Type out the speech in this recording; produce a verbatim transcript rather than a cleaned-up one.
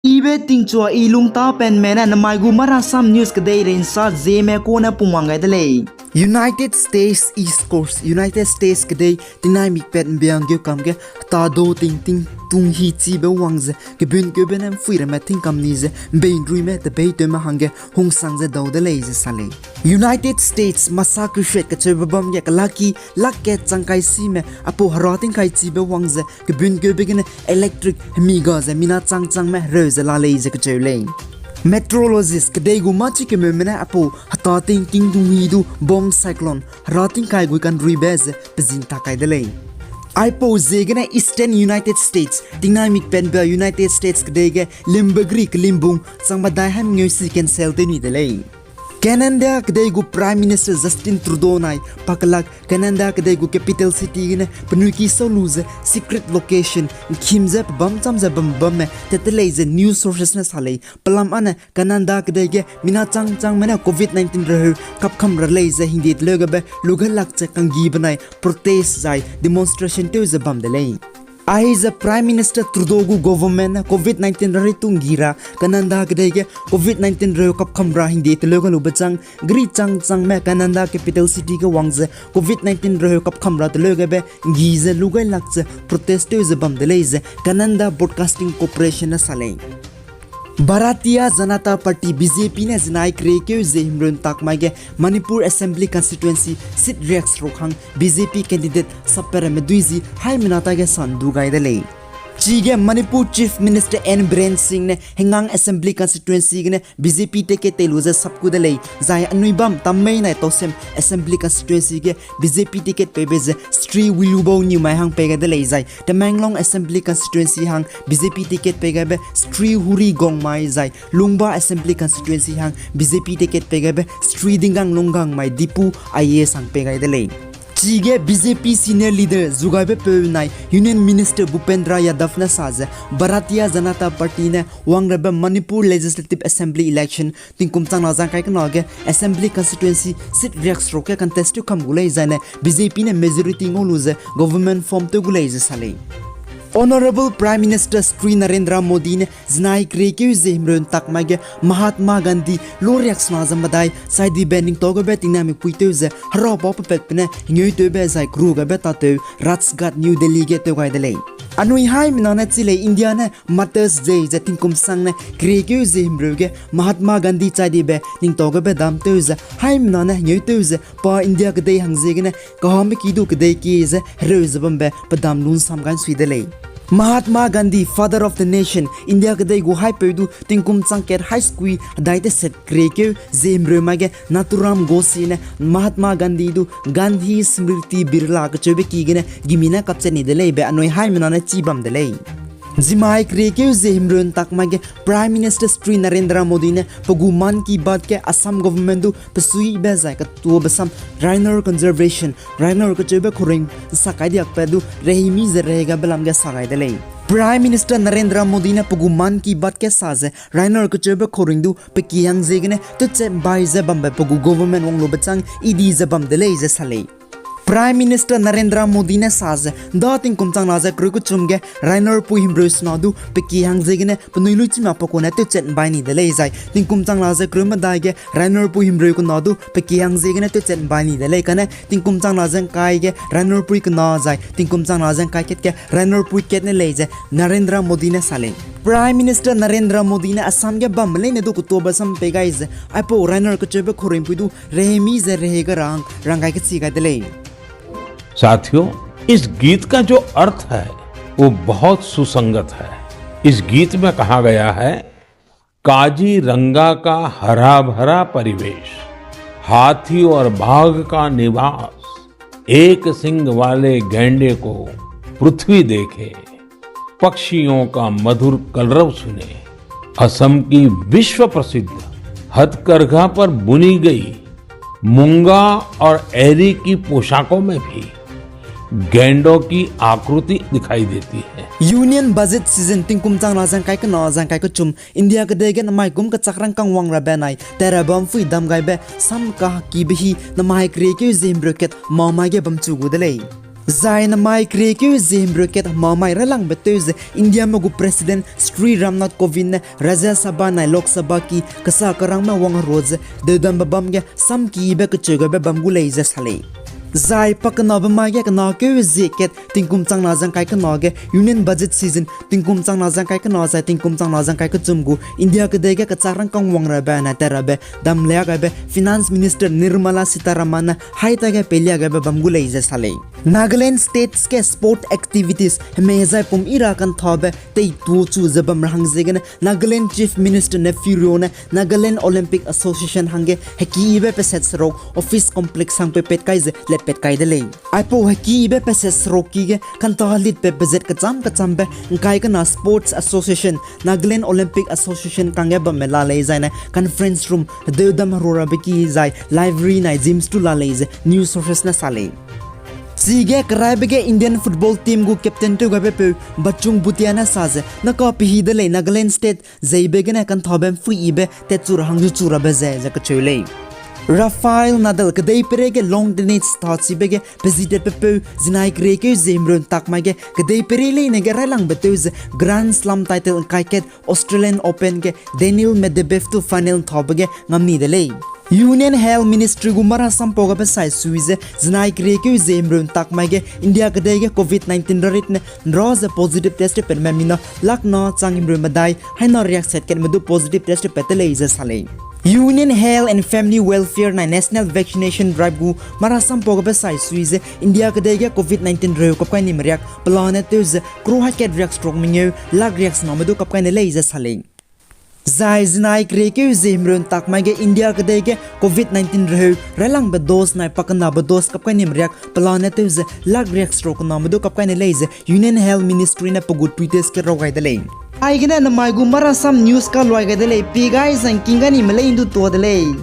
Ibe tingchua i lungtapenme ne namai gu Marasam News kedei reinsa Zeme kune pungwang gai de lei. United States East Coast, United States kedei tingnai mikpat ’mbiang geu kam ge heta do ting ting tung hi chibe wang ze kebunkeube ne ’mpui ramme tingkam ni ze ’mbei ’nruime tebeitewme hangge hungsang ze dau de lei ze sa lei. United States Massachusetts kacheube bam ge kelaki lak kat chang kai sime aipau hera tingkai chibe wang ze kebunkeube gene electric hemi ga ze mina chang changme hereu ze la lei ze kacheu lei. Meteorologist kedei gu mâchi kemeume ne aipau heta ting ting tung hi du bomb cyclone hera tingkai gui kanruibe ze pezin tak kai de lei. Aipau ziegene Eastern United States, tingnai mikpat ’mbia United States kedei ge limbegri kelimbung chang medai hai mengeu si cancel tew ni de lei. Canada kedei gu Prime Minister Justin Trudeau nai pakelak Canada kedei gu capital city gene penui ki sau lu ze secret location ’nkhim ze pebâm cham ze bam bamme tat te lei ze news sources ne sa lei. Pelam âne Canada kedei ge mina chang changme ne covid nineteen reheu kapkam ra lei ze hingde teleu gebe luge lak ze kanggi benai protest zai demonstration tew ze bam de lei. Aize Prime Minister Trudeau gu government ne covid nineteen rehei tunggi ra Canada kedei ge covid nineteen reheu kapkam ra hingde teleu ga lube chang gri chang changme Canada capital city ge wang ze covid nineteen reheu kapkam ra teleu gebe ’nggi ze lu gai lak ze protest tew ze bam de lei ze Canada Broadcasting Corporation ne sa lei. Bharatiya Janata Party, B J P ne zinai keriekeu zie himreu ’ntak mai ge Manipur Assembly Constituency seat riakseruk hang B J P candidate sapperame dui zi haimena ta ge sa ’ndu gai de lei. Chige Manipur Chief Minister N Biren Singh ne Hengang Assembly Constituency gene B J P ticket tei lu ze sap ku de lei, zai anui bam Tamei nai Tousem Assembly Constituency ge B J P ticket peibe ze Shri Wilubau Niumai hang pei gai de lei, zai Tamenglong Assembly Constituency hang B J P ticket pei gaibe Shri Huri Gongmai zai Lungba Assembly Constituency hang B J P ticket pei gaibe Shri Dingang Lunggangmai Dipu I A S hang pei gai de lei. Chige B J P senior leader zugaibepeu nai Union Minister Bhupendra Yadav ne sa ze Bharatiya Janata Party ne wangrabe Manipur Legislative Assembly election tingkum chang na zang kai kena ge Assembly Constituency seat riakseruk ge contest tew kam gu lei, zaine B J P ne majority ngau lu ze government form tew gu lei ze sa lei. Honourable Prime Minister Shri Narendra Modi ne zinai keriekeu zie himreu ’ntak mai ge Mahatma Gandhi lo riaksena ze medai chai dibe ningtau gaibe tingnamikpui tew ze hera pau pepatbe ne hengeu tewbe zai keru gaibe tatew Rajghat New Delhi ge tew gai de lei. Anui haimena ne chi lei India ne Martyrs' Day ze tingkum sang ne keriekeu zie himreu ge Mahatma Gandhi chai dibe ningtau gaibe dam tew ze haimena ne hengeu tew ze pa India kedei hang ziegene kahame ki du kedei kie ze hereu ze bambe pedam lu ’nsam gai ’nsui de lei. Mahatma Gandhi, Father of the Nation, India kedei gu haipeu du tingkum chang kat hai sekui hedai teset keriekeu zie himreu mai ge Nathuram Godse ne Mahatma Gandhi du Gandhi Smriti Birla kacheube ki gene gimi ne kapchat ni de lei be anui haimena ne chi bam de lei. Zimai keriekeu zie himreu ’ntak mai ge Prime Minister Shri Narendra Modi ne pe gu Mann Ki Baat ge Assam government du pesuibe zai ketuabe sam rhino conservation, rhino kacheube kuring ’nsak kai diakbe du rehei mi ze rehei gabe lam ge sa gai de lei. Prime Minister Narendra Modi ne pe gu Mann Ki Baat ge sa ze rhino kacheube kuring du pe ki hang ziegene tewchat ’mbai ze bambe pe gu government wang lube chang idi ze bam de lei ze sa lei. Prime Minister Narendra Modi ne sa ze ’nda tingkum chang na ze kereu kechum ge rhino pui himreu sena du pe ki hang ziegene penui luichima pe kune tewchat ’mbai ni de lei zai tingkum chang na ze kereu medai ge rhino pui himreu kena du pe ki hang ziegene tewchat ’mbai ni de lei kane tingkum chang na ze ’ngkai ge rhino pui kena zai tingkum chang na ze ’ngkai kat ge rhino pui kat ne lei ze Narendra Modi ne sa lei. Prime Minister Narendra Modi ne Assam ge bamme leine du ketuabe sam pei gai ze aipau rhino kacheube kuringpui du rehei mi ze rehei ga rang rang gai kechi gai de lei. साथियों, इस गीत का जो अर्थ है, वो बहुत सुसंगत है। इस गीत में कहा गया है, काजीरंगा का हरा भरा परिवेश, हाथी और बाघ का निवास, एक सींग वाले गैंडे को पृथ्वी देखे, पक्षियों का मधुर कलरव सुने। असम की विश्व प्रसिद्ध हथकरघा पर बुनी गई मुंगा और एरी की पोशाकों में भी गैंडों की आकृति दिखाई देती है। Union Budget Season tingkum chang na ze ’ngkai kena ze ’ngkai kechum India kedei ge namai kum kechak rangkâng wang rabe nai tera bam pui dam gaibe sam kakibe hi namai keriekeu zie himreu kat mamai ge bamchu gu de lei. Zai namai keriekeu ziemreu kat hemamai railangbe tew ze Indiame gu President Shri Ram Nath Kovind ne Rajya Sabha nai Lok Sabha ki kesa kerangme wang herua ze deudambe bam ge samkibe kecheu gabe bam gu lei ze sa lei. Zai pakenabe mai ge kenakeu zie kat tingkum changna ze ngkai kena ge Union Budget season tingkum changna ze ngkai kena zai tingkum changna ze ngkai kechum gu India kedei ge kechak rangkâng wang rabe nai tat rabe dam lia gaibe Finance Minister Nirmala Sitharaman ne haita ge peilia gaibe bam gu lei ze sa lei. Nagaland States ge sport activities hemei hezai pum i ra kanthabe teitu chu ze bam ra hang ziegene Nagaland Chief Minister Neiphiu Rio ne Nagaland Olympic Association hangge hekibe peset seruk office complex hang peipat kai ze letpat kai de lei. Aipau hekibe peset seruk ki ge kantha helitbe pezat kecham kechambe ngkai kena Sports Association, Nagaland Olympic Association kangge bamme la lei zaine conference room hedeudam herua rabe ki zai library nai gyms tu la lei ze news sources ne sa lei. Chige keraibe ge Indian football team gu captain tew gaibepeu Bachung Bhutia ne sa ze naka pehi de lei Nagaland State zeibe gene kanthabe mpuiyibe tatchu ra hang zu chu rabe ze ze kecheu lei. Rafael Nadal kedei peireige lawn tennis tachibe ge pezitatbepeu zinai keriekeu ziemreu ntak mai ge kedei peirei leine ge railangbe tew ze Grand Slam title ngkai kat Australian Open ge Daniil Medvedev tu final nthabe ge ngamni de lei. Union Health Ministry gu marasampau gabe sai sui ze zinai keriekeu ziemreu ntak mai ge India kedei ge Covid nineteen rarit ne nra ze positive test tewpatme mina lakh na chang himreu medai haina riak sat katme du positive test tewpat de lei ze sa lei. Union Health and Family Welfare nai National Vaccination Drive gu marasampau gabe sai sui ze India kedei ge Covid nineteen reu kap kai nime riak pelane tew ze crore hai kat riak seruk mengeu lakh riak sename du kap kai ne lei ze sa lei. Zai zinai keriekeu ziemreu ntak mai ge India kedei ge Covid nineteen reheu railangbe dose nai pakenabe dose kap kai nime riak pelane tew ze lakh riak seruk kename du kap kai ne lei ze Union Health Ministry ne pe gu Twitter ge raw gai de lei. Aigene namai gu marasam news kaluai gai de lei, pie gai zangking ga nime lei ndu tuâ de lei.